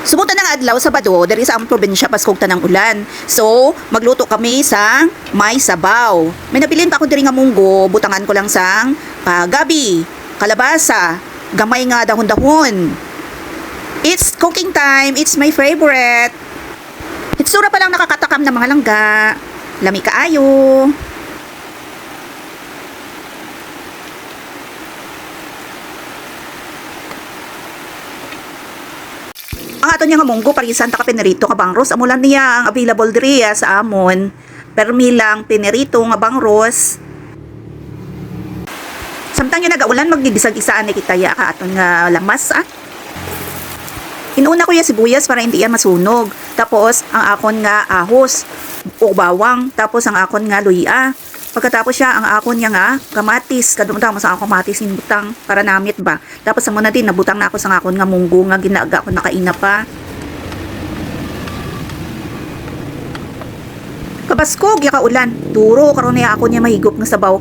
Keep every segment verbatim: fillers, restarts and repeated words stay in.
Subong tanan nga adlaw, Sabado, diri sa among probinsya, paskog tanang ulan. So, magluto kami sang may sabaw. May nabilin pa ako diri nga munggo, butangan ko lang sang, ah, gabi, kalabasa, gamay nga dahon-dahon. It's cooking time. It's my favorite. Hitsura pa lang nakakatakam na, mga langga. Lami kaayo. Ang aton nga munggo, parisan ta ka pinirito nga bangros. Amo lang niya ang available diri, ah, sa amon. Permi lang pinirito nga bangros. Samtang yun nagaulan, magdidisag-isa anay kita ya ka aton nga lamas, ah. Inuna ko ya sibuyas para hindi yan masunog. Tapos, ang akon nga ahos o bawang. Tapos, ang akon nga luya. Pagkatapos siya, ang akon niya nga kamatis. Kadumdam sa akong kamatis, inbutang para namit ba. Tapos, amo na din, nabutang na ako sa akon nga munggo nga ginaga ko nakaina pa. Kabaskog ya ka ulan. Duro karon niya ako niya mahigop nga sabaw.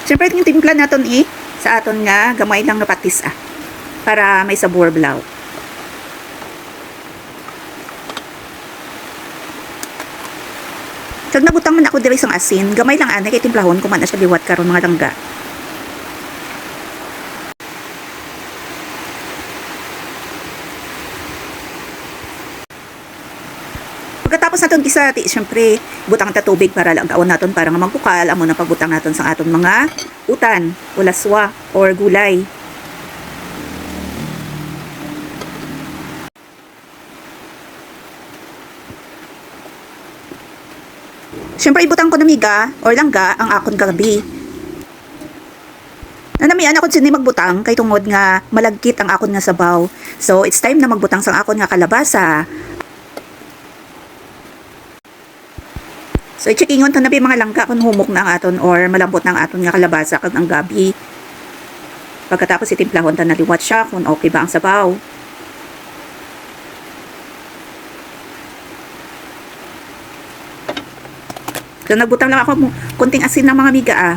Siyempre, yung timpla naton, eh, sa aton nga gamay lang nga patis, ah, para may sabor blaw. Kag nabutang man ako diri sang asin, gamay lang anay kay timplahon ko man na siya liwat karon, mga langga. Pagkatapos naton gisa, ti, syempre, butang ta tubig para lagawan naton para nga magbukal, amo na pagbutang naton sang aton mga utan o laswa or gulay. Siyempre, ibutang ko na, miga or langga, ang akon gabi. Nanamian ako sini magbutang kay tungod nga malagkit ang akon nga sabaw. So, it's time na magbutang sang akon nga kalabasa. So, i-checkingon ta na bi, mga langga, kung humok na ang aton or malambot na ang aton nga kalabasa kag ang gabi. Pagkatapos, itimplahon ta na liwat siya kung okay ba ang sabaw. So, nagbutang lang ako mo konting asin lang, mga amiga, ah.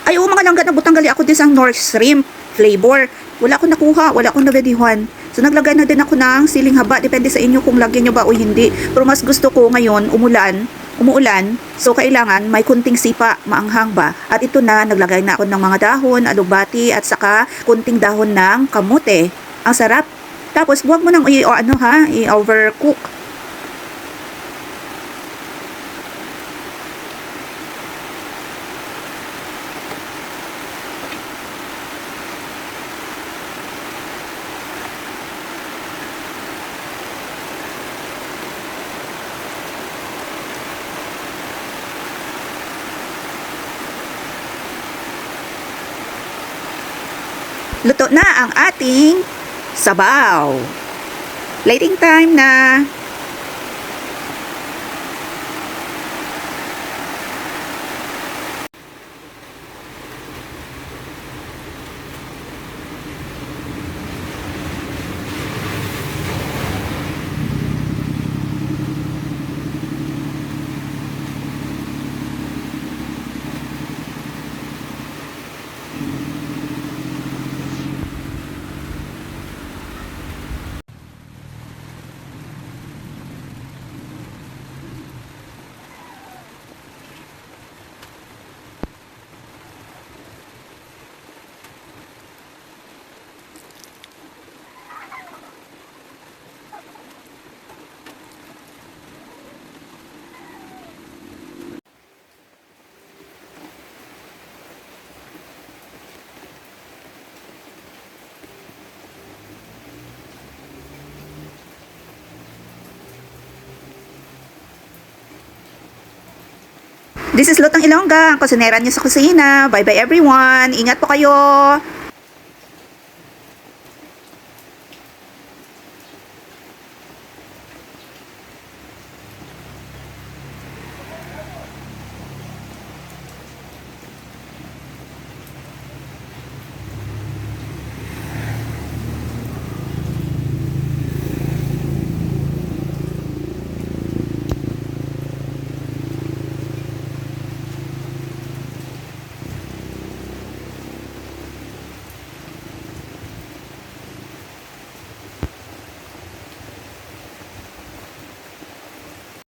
Ay, oo, mga langga, nagbutang gali ako din sang Knorr shrimp flavor. Wala ko nakuha, wala ko navideohan. So, naglagay na din ako ng siling haba. Depende sa inyo kung lagyan nyo ba o hindi. Pero mas gusto ko ngayon, umulan, umuulan. So, kailangan may kunting sipa, maanghang ba. At ito na, naglagay na ako ng mga dahon, alugbati, at saka kunting dahon ng kamote. Ang sarap. Tapos, huwag mo nang i-, o ano ha, i-overcook. Luto na ang ating sabaw. Plating time na. This is Lutang Ilongga, ang kusinera niyo sa kusina. Bye-bye, everyone. Ingat po kayo.